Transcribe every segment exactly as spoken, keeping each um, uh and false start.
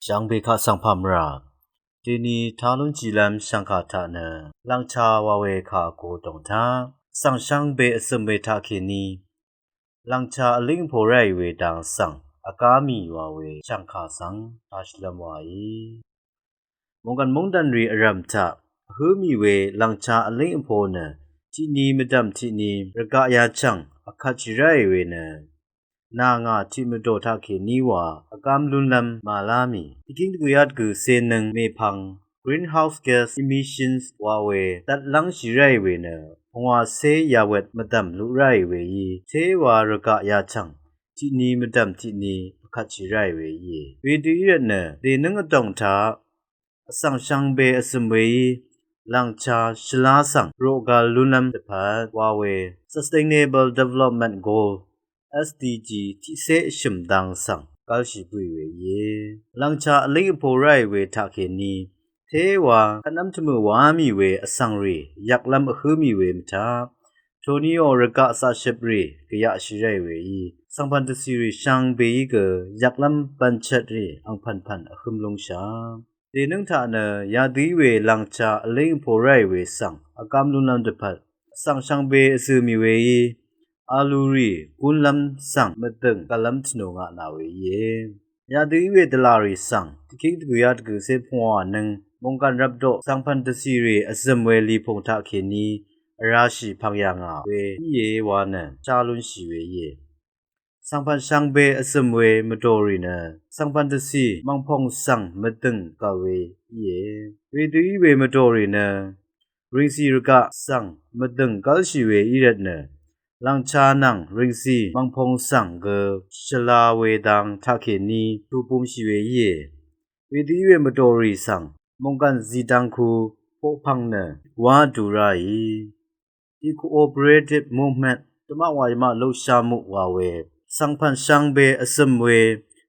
Shvngbe kaq svng pàmvrà. Deni talún jìlv́m shv̀ngkà taq nø lv̀ngcha wa we kà go dòng taq svng shvngbe vzø̀m we taqkèní lv̀ngcha vlíng vpo ráì we dang svng vgá mì wa we shv̀ngkà svng tashìlv́m waí. Mòngkàn móngdànrì vrv̀m taq vhǿ mì we lv̀ngcha vlíng vpo nø tiqni mvdv̀m tiqni rvgaq yachv̀ng vkvt shì ráì we nø nà ngà tiq mvdò taqkèní wa vgám lúnlv́m màlá mì. Dvgíng dvgø̀yat gø̀ cēnøng mèpvng greenhouse gas emissions wa we dvtlv́ngshì ráì we nø pungwàcé yawet mvdv̀m luq ráì weí téwa rvgaq yachv̀ng tiqni mvdv̀m tiqni vkvtshì ráì we íe. Wedø í rvtnø dènǿng vdòng taq vsvng shvngbe vzø̀m weí lv̀ngcha shvlá svng roqgal lúnlv́m dvpvt wa we Sustainable Development Goal, S D G, tiqcé vshø̀m dang svng gv́lshì bǿì we íe. Lv̀ngcha vlíng vpo ráì we taqkèní téwa kvtnv́m tvmø̀ wá mì we vsvng rì yvklv́m vhǿ mì we mvtaq toniò rvgaq zaqshøp rì gvyaqshì ráì weí svngpv̀n dvcì rì shvngbeí gø yvklv́m bv̀nchvt rì angpv̀npv̀n vhǿm lúngshà. Dènǿng taq nø yadø í we lv̀ngcha vlíng vpo ráì we svng vgám lúnlv́m dvpvt vsvng shvngbe vzø̀ mì weí alurì gúnlv́m svng mvdø̀ng gv̀llv́m tvnù ngaq nà we íe. Yadø í we dvlàrì svng dvkíng dvgø̀yat gø̀cé pungwànøng mòngkàn rvpdoq svngpv̀n dvcì rì vzø̀m we lìpùng taqkèní vrashì pv̀ng yà ngà we íe wa nø shá lúnshì we íe. Svngpv̀n shvngbe vzø̀m we mvdòrì nø svngpv̀n dvcì mv̀ngpòng svng mvdø̀ng gv̀l we íe. Wedø í we mvdòrì nø rìngcì rvgaq svng mvdø̀ng gv́lshì we í rvtnø lv̀ngcha nvng rìngcì mv̀ngpòng svng gø shvla we dang taqkèní tubumshì we íe. Wedø í we mvdòrì svng mòngkàn zìdvngku poqpv̀ng nø wá du ráì. The Cooperative Movement, tvmaq wàyvmaq luqsha muq wa we svngpv̀n shvngbe vzø̀m we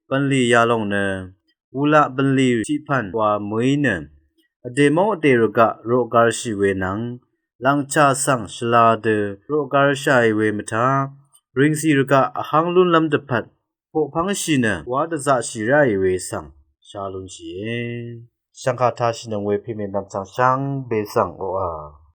bv̀nlì yalòng nø wulaq bv̀nlì tiqpv̀n wa mø̀í nø vdè móng vdè rvgaq roqgarshì we nvng lv̀ngcha svng shvla dø roqgarshàì we mvtaq rìngcì rvgaq vháng lúnlv́m dvpvt poqpv́ngshì nø wá dvzaqshì ráì we svng shá lúnshìe. Shv̀ngkà tashìnøng we pèmènvm svng shvngbe svng oqà